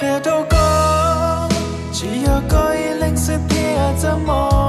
Qhia rau koj, tsis yog koj ib leeg xwb thiaj txaj muag.